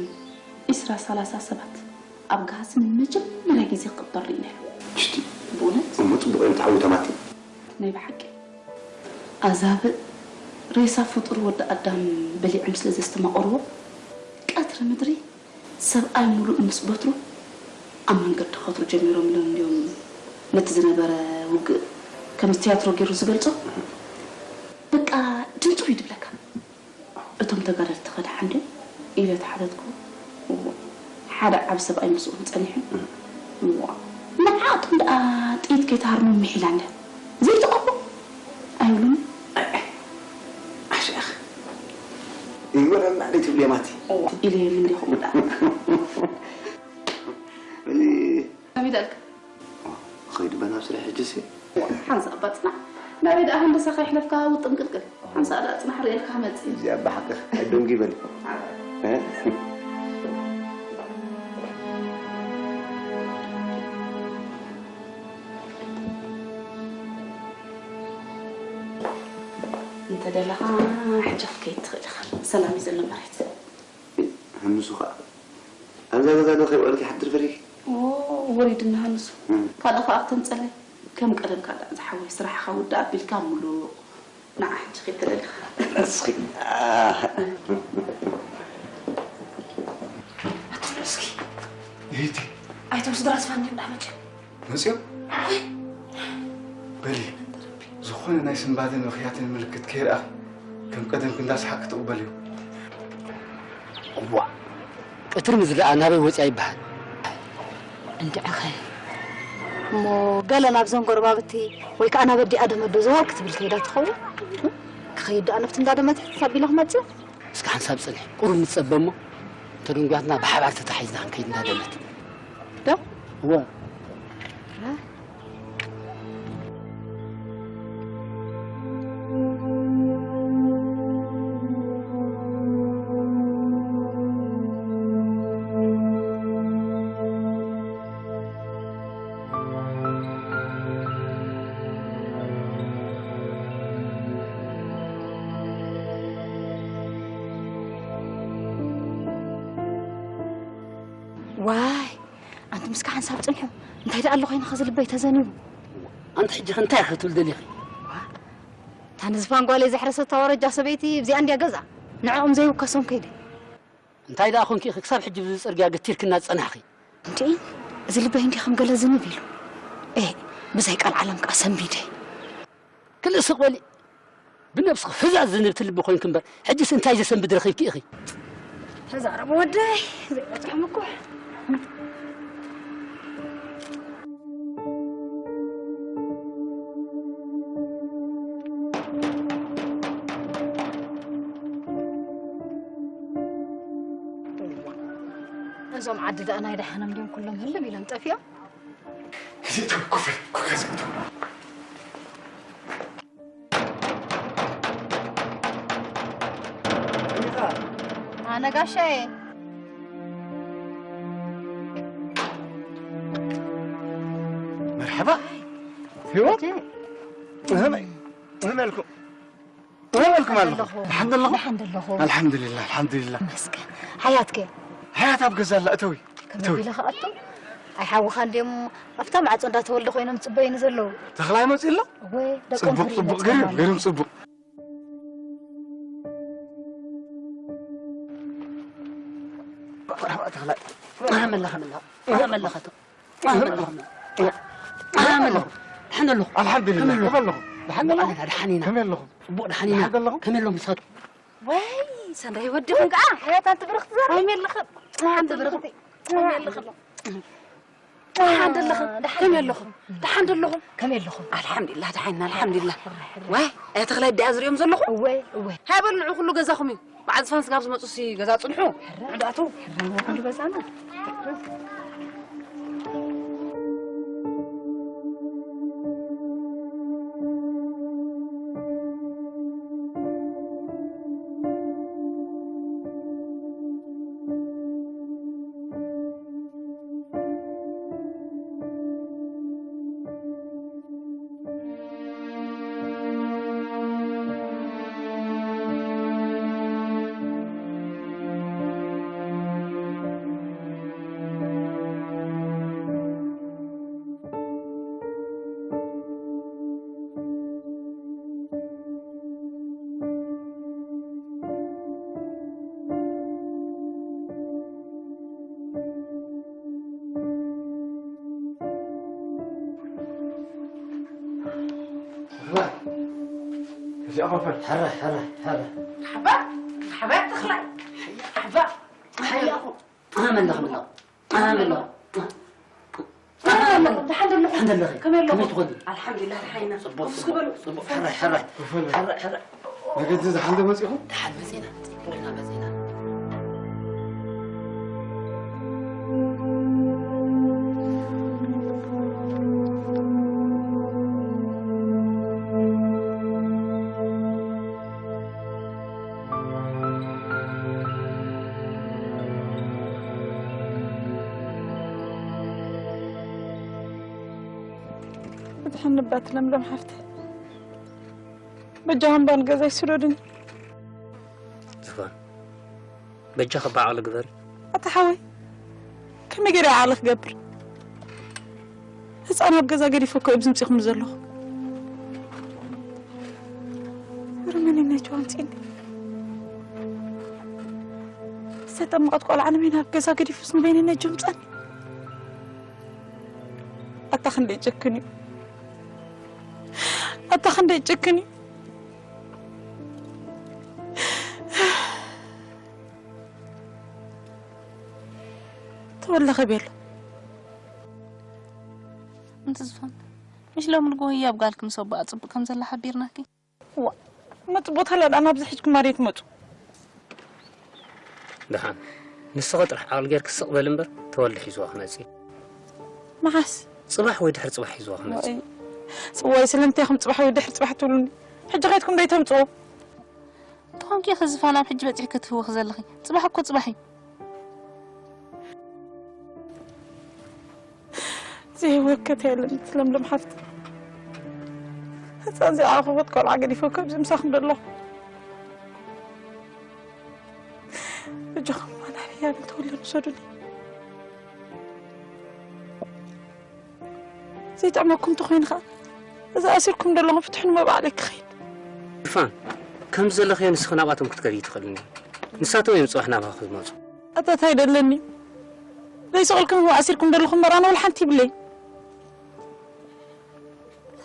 ዒስራ ሰላሳ ሰባት ኣብ ገሃስም ንመጀመርያ ግዜ ክቕበር ርኢና ኢና። እሽቲ፣ ብእውነት? እሞ ጽቡቕ እዮም ተሓዊቶም ኣቲ። ናይ ብሓቂ ኣዛብእ ሬሳ ፍጡር ወዲ ኣዳም በሊዖም ስለ ዘስተማቐርዎ፣ ቀትሪ ምድሪ ሰብኣይ ሙሉእ ምስ በትሩ ኣብ መንገዲ ከትሩ ጀሚሮም ኢሎም እንድዮም ነቲ ዝነበረ ውግእ ከምዚ ትያትሮ ገይሩ ዝገልጾ። በቃ ድንጹር እዩ ድብለካ። እቶም ተጋደልቲ ከድሓ እንድዮም ኢለ ተሓተትኩ። እዎ፣ ሓደ ዓቢ ሰብኣይ ምስኦም ጸኒሑ። እዎ፣ ንዓኣቶም ደኣ ጥይት ከይትሃርሞም ምሒላ እንድያ ዘይትቐርቦ ኣይብሉን። ኣሸኽ ይግበረልና ደይ ትብልዮም ኣቲ። እዎ፣ ኢለዮም እንዲኹም ደኣ። ከመይ ደልካ? ኸይዱ በናብ ስራሕ ሕጂ ሲ። ሓንሳእ እባ ጽናሕ። ናበይ ደኣ ሃንደሳ ከይሕለፍካ ውጥም ቅልቅል። ሓንሳእ ደኣ ጽናሕ ርእየልካ ክመጽእ። እዚኣ ብሓቂ ኣይደንጉ ይበል። እ? እንተ ደለኻ ሕጂ ክትከይድ ትኽእል ኢኻ። ሰላም እዩ ዘሎ መሬት። ሃንሱ ኸኣ ኣብዛ ገዛ ዶ ከይውዕል ክሓድር ፈሪህ? ኦ፣ ወሪድና ሃንሱ። እም። ካልእ ኸኣ ክተምጸለይ። ከም ቀደምካ ደኣ ዝሓወይ ስራሕኻ ውድእ ኣቢልካ ምሉእ ንዓ ሕጂ ኺድ ተደሊኻ። እስኺ። ኣትብሎ እስኪ። ይህቲ። ኣይቶም ስድራ ስፋን እንድዮም ደኣ መጺኦም። መጺኦም? በሊ፣ ዝኾነ ናይ ስንባደን ምኽያትን ምልክት ከይረኣኺ፣ ከም ቀደምኪ እንዳሰሓቅኪ ተቕበልዮ። እዋእ፣ ቀትሪ ምስ ዝረኣ ናበይ ወፂኣ ይበሃል? እንድዕኸ እሞ ገለ ናብዘን ጎረባብቲ ወይ ከዓ ናብ ኣዲኣ ደመዶ ዘወር ክትብል ከይዳ ትኸውን? ክኸይድ ደኣ ነብቲ እንዳደመተት ኣቢለ ክመፅእ? እስከ ሓንሳብ ፅንሒ፣ ቁሩብ ንፀበ እሞ፣ ተደንጉያትና ብሓባር ተታሒዝና ክንከይድ እንዳደመት። ዶ? እወ። ዋይ፣ ኣንቲ ምስካ ሓንሳብ ጽንሑ። እንታይ ደኣ ኣሎ ኮይንኻ ዝልበይ ተዘኒቡ? ኣንቲ ሕጂ ከ እንታይ ክትብል ደሊኺ? ዋ፣ እታ ንዝፋን ጓለይ ዘሕረሰታ ወረጃ ሰበይቲ እዚኣ እንድያ ገዛ። ንዕኦም ዘይውከሶም ከይደ። እንታይ ደኣ ኮንኪ ኢኺ ክሳብ ሕጂ ብዚ ጽርግያ ገቲርክና ዝጸናሕኺ? እንዴ፣ እዚ ልበይ እንዲ ከም ገለ ዝንብ ኢሉ። ኤ፣ ብዘይ ቃል ዓለም ከኣ ሰንቢደ። ክልእ ስቕ በሊ። ብነብስኺ ህዛዝ ዝንብቲ ልቢ ኮይንኪ እምበር፣ ሕጂስ እንታይ ዘሰንብድ ረኺብኪ ኢኺ? ተዛረቡ ወደይ፣ ዘይበጽሖም እኮ። እዞም ዓዲ ደኣ ናይ ደሓኖም ድዮም ኩሎም ህልም ኢሎም ጠፊኦም? እዚ ተው፣ ኮፍ በል፣ ኮፍ በል፣ ዝም በል። ኣነ ጋሻዬ። መርሐባ። ህይወት? ከመይ፣ ከመይ ኣልኩም? ከመይ ኣልኩም ኣለኹም? ኣለኹ። ደሓን ኣለኹም? ደሓን ኣለኹ። ኣልሓምዱሊላህ፣ ኣልሓምዱሊላህ። መስገን። ሓያትከ? ሓያት ኣብ ገዛ ኣላ፣ እተዊ። ከመይ እተዊ። ኢለ ክኣቱ? ኣይ ሓውኻ እንድዮም ኣብታ ማዕጾ እንዳተወልደ ኮይኖም ዝጽበዩኒ ዘለዉ። ተኽላይ መጺኡ ኣሎ? እወ፣ ደቆም ጽቡቕ፣ ክርኢ ጽቡቕ፣ መጺኦም ገሪም፣ ኣለዉ። ገሪም ጽቡቕ። መርሓባ ተኽላይ። መርሓባ መላኸ መላኸ። መርሓባ መላኸ። መርሓባ መላኸ። መርሓባ መላኸ። ደሓን ኣለኹ። ኣልሓምዱሊላህ። ከመይ ኣለኹ? ከመይ ኣለኹ? ደሓን ኣለኹ። ኣላ፣ ደሓን ኢና። ከመይ ኣለኹም? ጽቡቕ ደሓን ኢና። ደሓን ኣለኹም? ከመይ ኣለኹም ንሳቶም? ወይ፣ ሰንዳይ ወድኹም ከኣ። ሓያት ኣንቲ ብርኽቲ ዘር። ከመይ ኣለኸ? ሓንቲ ብርኽቲ። ከመይ ኣለኸ? ደሓን ደለኹም? ደሓን ከመይ ኣለኹም? ደሓን ደለኹም? ከመይ ኣለኹም? ኣልሓምዱሊላህ፣ ደሓን ኢና፣ ኣልሓምዱሊላህ። ሕራይ፣ ሕራይ። ዋይ፣ ኣያ ተኽላይ ድኣ ዝሪኦም ዘለኹ? እወ፣ እወ። ሃይ በሉ፣ ንዑ ኩሉ ገዛኹም እዩ። በዓል ዝፋን ስጋብ ዝመጹሲ ገዛ ጽንሑ። ሕራይ። ንዑ ደኣ ኣትዉ። ሕራይ፣ ንዑ ኩሉ ገዛና። يا غفر. حرة، حرة، حرة. مرحبا. مرحبا يا تخلاي. مرحبا. حياكم. أنا من لغم الله. أنا من لغم. ደሓን ደለኹም? الحمد لله. ከመይ ኣለኹም? ከመይ ትኾኒ? ኣልሓምዱሊላህ ደሓን ኢና። ጽቡቕ፣ እስኪ ጽቡቕ፣ በሉ። ጽቡቕ። ሕራይ፣ ሕራይ። መገዲ ዝሓንደ መፂኹም? ደሓን መፂና፣ ጽቡቕና መፂና። እድሓን ነባት ለምለም ሓፍተ በጃኹም ባን ገዛይ ስደዱኒ። ዝፋን በጃ ክበዓል ግበሪ። ኣታ ሓወይ ከመይ ገይረ ዓቕሊ ክገብር? ህፃን ኣብ ገዛ ገዲፈ እኮ እብዚ ምፂኹም ዘለኹ። ወረ መን ነጆ ኣምፂኒ? ዝተጠመቐት ቆልዓ ንበይና ኣብ ገዛ ገዲፉስ ንበይነ ነጆ ምፃኒ? ኣታ ክንደይ ጨክን እዩ። ኣታ ክንደይ ጨክን እዩ። ተወለኸ ቤሎ እንተ ዝፋን ምሽ ሎሚ ንጎ ህያብ ጋልኪ ምስ ኣቦኣ ጽቡቕ ከም ዘላ ሓቢርናኪ። ዋ መጽ ቦታ ላዳ ናብዚ ሕጅ ክማር የትመጹ። ደሓን ንስኺ ጥራሕ ዓቕሊ ጌርኪ ስቕ በሊ እምበር ተወልደ ሒዝዋ ክመጽእ እዩ። መዓስ ጽባሕ ወይ ድሕሪ ጽባሕ ሒዝዋ ክመጽእ እዩ። ጽዋይ ስለምንታይ ኢኹም ጽባሕ ወይ ድሕሪ ጽባሕ ትብሉኒ? ሕጂ ከይድኩም ዶ ይተምጽዎ? እንተኾንኪ ኢኺ ዝፋን ኣብ ሕጂ በጺሕኪ ትህውኺ ዘለኺ። ጽባሕ እኮ ጽባሕ እዩ። ዘይወከት የለን ለምለም ሓፍቲ። ህፃን ዘይዓኸበት ቆልዓ ገዲፈ እኮ ኣብዚ ምሳኹም ዘለኹ። በጃኹም ማን ኣበይ ኣበይ ተወልደ ንውሰዱኒ። ዘይጥዕመኩም እንተኾይኑ ኸዓ እዛ ኣሲርኩም ዘለኹም ፍትሑኒ እሞ ባዕለይ ክኸይድ። ዝፋን ከምዚ ዘለኽዮ ንስኺ ናብኣቶም ክትከድዪ ትኽእልኒ። ንሳቶም እዮም ጽባሕ ናባኺ ዝመጹ። ኣታ እንታይ ደለኒ? ዘይስቕልኩም እሞ ኣሲርኩም ዘለኹም መራና ወላ ሓንቲ ይብለይ።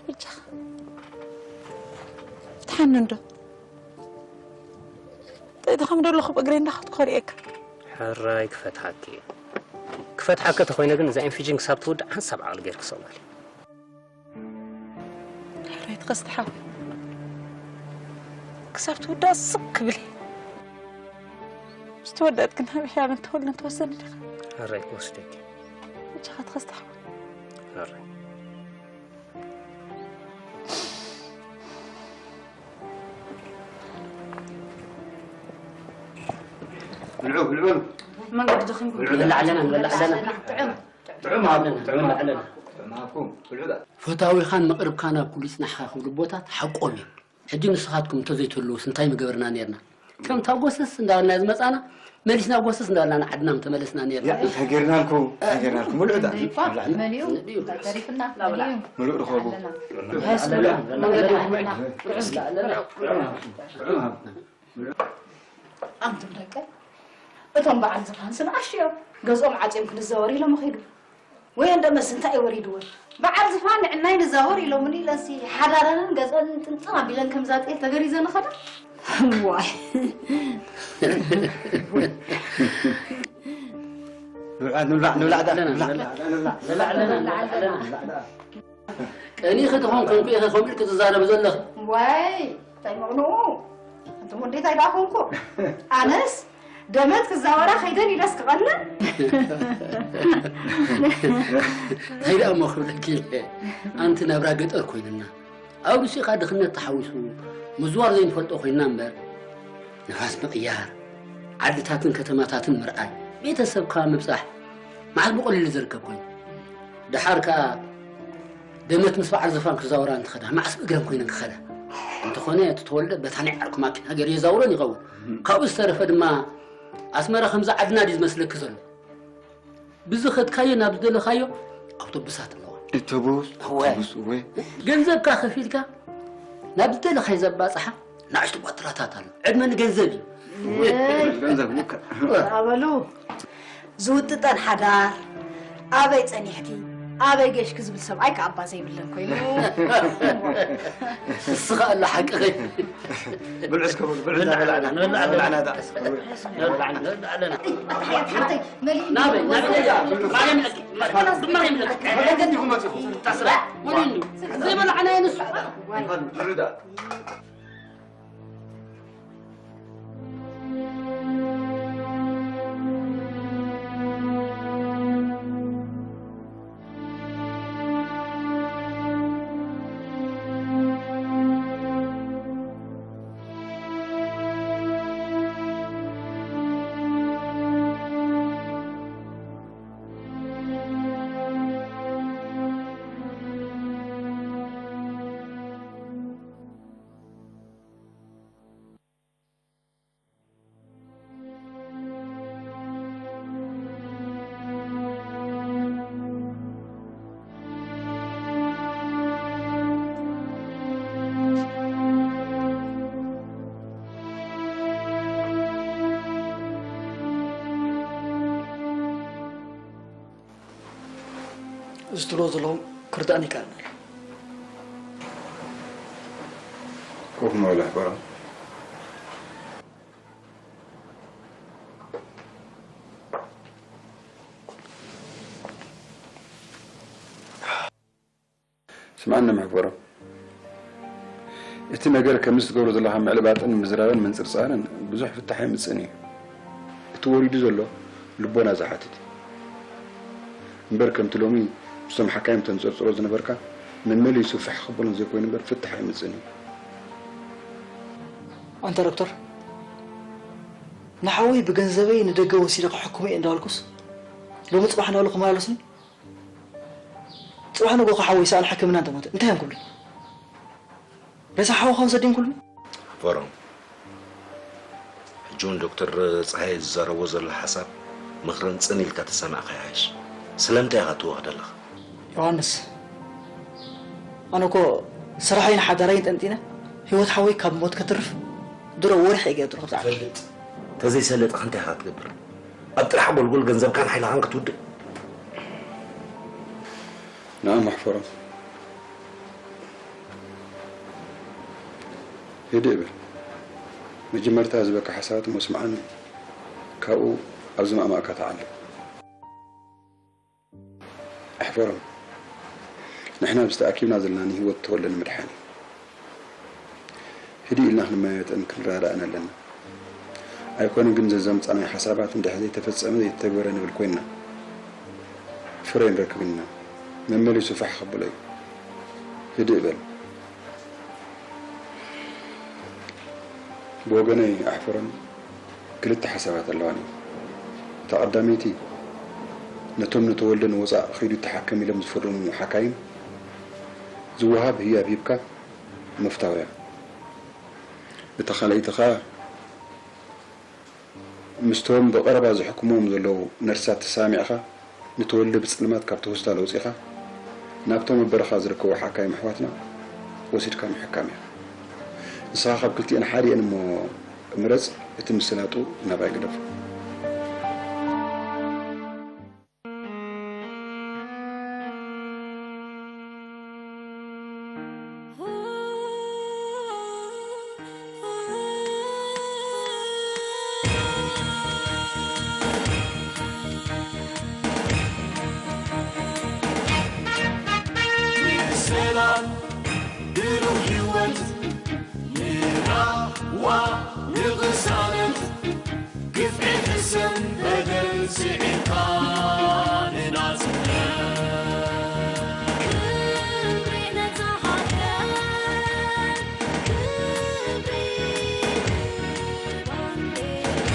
በጃኻ ፍትሓኒ እንዶ። ጠይትኻም ደለኹ ብእግረይ እንዳኸድኩ ከርእየካ። ሕራይ ክፈትሓኪ እየ። ክፈትሓኪ ተኾይነ ግን እዛ ኢንፊጅን ክሳብ ትውዳእ ሓንሳብ ዓቕሊ ጌርኪ ሰብኣል። ሕራይ ትኸስቲ ሓወይ ክሳብ ትውዳእ ስቕ ክብል እየ። ምስ ተወደእት ግን ናብ ሕያብን ተወልደን ትወስደኒ ዲኻ? ሕራይ ክወስደኪ። በጃኻ ትኸስቲ ሓወይ። ሕራይ። ብልዑ ብልዑ። መንገዲ ደኺምኩም ንበልዕ ኣለና፣ ንበልዕ ኣለና። ጥዑም ጥዑም ሃብኩም ጥዑም ኣለና። ጥዑም ሃብኩም ብልዑ። ፈታዊኻን መቕርብካን ኣብ ኩሉ ይጽናሕኻ ክብሉ ኣቦታት ሓቆም እዮም። ሕጂ ንስኻትኩም እንተዘይትህልዉስ እንታይ ምገበርና ነይርና? ከምታ ጎሰስ እንዳበልና ዝመጻና መሊስና ጎሰስ እንዳበልና ንዓድና ምተመለስና ነይርና። ያ እንታይ ጌርናልኩም? እንታይ ጌርናልኩም? ምሉእ ዕዳ ክንደይ እኳ መሊኡ እንታይ ተሪፍና? መሊኡ ምሉእ ርኸቡ። ኣለና ሃስብላ መንገዲ ኣለና። ጥዑም ሃብኩም። ኣንቱም ደቀይ እቶም በዓል ዝፋንስ ንኣሽቱ እዮም። ገዝኦም ዓፅዮም ክንዘወር ኢሎም ኸይዱ። ወይ እንደ መስ እንታይ ወሪድወን? በዓል ዝፋን ንዕናይ ንዛወር ኢሎምኒ ኢለንሲ ሓዳረንን ገዘንን ጥንጥን ኣቢለን ከምዛ ጤል ተገሪዘን ኸዳ። ዋይ ንብላዕ ንብላዕ ንብላዕ ዳ ንብላዕ። ቀኒኺ ትኾን ኮንኩ ኢኺ ከምኡ ኢልኪ ትዛረቢ ዘለኺ። ዋይ እንታይ መቕንኡ? ኣንቱም ወዴታይ ደኣ ኮንኩ? ኣነስ ደመት ክዛወራ ከይደን ኢለስ ክቐንእ። እንታይ ደኣ እሞ ክብለኪ ኢለ ኣንቲ ናብራ ገጠር ኮይንና ኣብ ሩሲኻ ድኽነት ተሓዊሱ ምዝዋር ዘይንፈልጦ ኮይንና እምበር ንፋስ ምቕያር ዓድታትን ከተማታትን ምርኣይ ቤተሰብካ ምብጻሕ መዓስ ብቐሊሉ ዝርከብ ኮይኑ ደሓር ከኣ ደመት ምስ በዓል ዝፋን ክዛወራ እንትኸዳ መዓስ ብእግረን ኮይነን ክኸዳ እንተኾነ እቲ ተወልደ በታ ናይ ዓርኩ ማኪና ገይሩ የዛውረን ይኸውን ካብኡ ዝተረፈ ድማ ኣስመራ ከምዚ ዓድና ድዩ ዝመስለኪ ዘሎ ብዝኸድካዮ ናብ ዝደለኻዮ ኣውቶቡሳት ኣለዋ። እተቡስ እወ። እተቡስ እወ ገንዘብካ ከፊልካ ናብ ዝደለኻዮ ዘባፅሓ ንኣሽቱ ቋጥራታት ኣሎ። ዕድመ ንገንዘብ እዩ። ገንዘብ ውከ ኣበሉ ዝውጥጠን ሓዳር ኣበይ ጸኒሕኪ ኣበይ ጌሽ ክዝብል ሰብኣይ ከኣባ ዘይብለን ኮይኑ። እስኻ ኣላ ሓቂ ኸይ ብልዑ እስከ በሉ፣ ብልዑ። ሓተይ መሊእ ናበይ ናበይ ማርያም ሓቂ ማርያም ሓቂ መገዲ ዲኹም መፂኹም? ታስራ ወዲኒ ዘይበላዕናዮ ንሱ ንርዳ። እዚ ትብሎ ዘለኹም ክርዳእኒ ይከኣል። ኮፍ ንበል ኣሕበሮም። ስምዓኒ መሕፈሮም፣ እቲ ነገር ከምዚ ትገብሮ ዘለኻ ምዕልባጥን ምዝራብን ምንጽርጻርን ብዙሕ ፍታሕ ኣይምጽእን እዩ። እቲ ወሪዱ ዘሎ ልቦና ዝሓትት እዩ። እምበር ከምቲ ሎሚ ምስቶም ሓካይም ተንጸርጽሮ ዝነበርካ መመሊሱ ፋሕ ክብሎ እንዘይኮይኑ እምበር ፍታሕ ኣይምጽእን እዩ። ኣንታ ዶክተር፣ ንሓወይ ብገንዘበይ ንደገ ወሲደ ክሕክሞ እየ እንዳበልኩስ ሎሚ ጽባሕ እንዳበሉ ክመላለሱኒ? ጽባሕ ንግሆ ሓወይ ሰኣን ሕክምና እንተሞተ እንታይ እዮም ክብሉ? ሬሳ ሓወኻ ወሰድ ድዮም ክብሉ? ፎሮም፣ ሕጂ እውን ዶክተር ጸሃየ ዝዛረቦ ዘሎ ሓሳብ ምኽርን ጽን ኢልካ ተሰማዕካ ይሓይሽ። ስለምንታይ ኢኻ ትወኽ ዘለኻ? ዮሃንስ፣ ኣነ እኮ ስራሐይን ሓዳረይን ጠንጢነ ህይወት ሓወይ ካብ ሞት ከትርፍ ድሮ ወርሒ እየ ገይረ ድሮ ክትዓርፍ። ፈልጥ፣ ተዘይሰለጥኻ እንታይ ኢኻ ክትገብር? ኣብ ጥራሕ ጎልጎል ገንዘብካን ሓይልኻን ክትውድእ። ንዓ መሕፈሮም፣ ህድእ በል። መጀመርታ ዝህበካ ሓሳባት እሞ ስምዓኒ፣ ካብኡ ኣብዚ ማእማእካ ተዓለ። ኣሕፈሮም፣ ንሕና ኣብዚ ተኣኪብና ዘለና ንህይወት ተወልደ ንምድሓን እዩ። ህድእ ኢልና ክንመያየጥን ክንረዳዳእን ኣለና። ኣይኮነን ግን ዘዘምጻናዮ ሓሳባት እንድሕር ዘይተፈጸመ ዘይተተግበረ ንብል ኮይንና ፍረ ንረክብን ኢና። መመሊሱ ፋሕ ከብሎ እዩ። ህድእ በል። ብወገነይ ኣሕፈሮም ክልተ ሓሳባት ኣለዋኒ። እታ ቀዳመይቲ ነቶም ንተወልደ ንወጻእ ኺዱ ይተሓከም ኢሎም ዝፈረሙ ሓካይም ዝወሃብ ህያብ ሂብካ ምፍታው እያ። እታ ካልኣይቲ ኸኣ ምስቶም ብቐረባ ዝሕክምዎም ዘለዉ ነርሳት ተሰማሚዕካ ንተወልደ ብጸልማት ካብቲ ሆስፒታል ኣውጺእካ ናብቶም ኣብ በረኻ ዝርከቡ ሓካይም ኣሕዋትና ወሲድካ ምሕካም ኢኻ። ንስኻ ካብ ክልቲኤን ሓዲኤን እሞ ምረጽ፣ እቲ ምስላጡ ናባይ ግደፎ። ሰላም ብሩህ ህይወት ንራህዋ ንቕሳነት ግፍዒ ሕሰም በደል ስዒርካ ንናጽነት ክብሪ ነታ ሃገር ክብሪ ንባንዴራ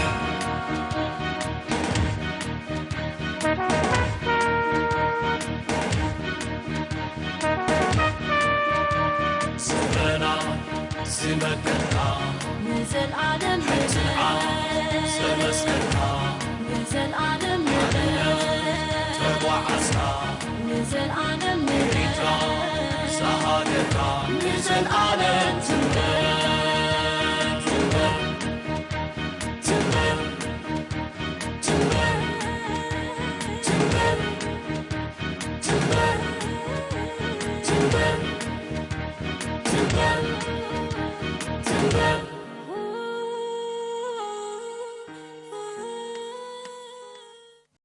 ስረና ዝመከትካ ንዘልኣለም ሕትንዓ ዘመስከርካ ንዘልኣለም ተጓዓዝካ ንዘልኣለም ኤርትራ ዝሃገርካ ንዘልኣለም ትንበር ትንበር ትንበር ትንበር ትንበር ትንበር ትግራይ ትግራይ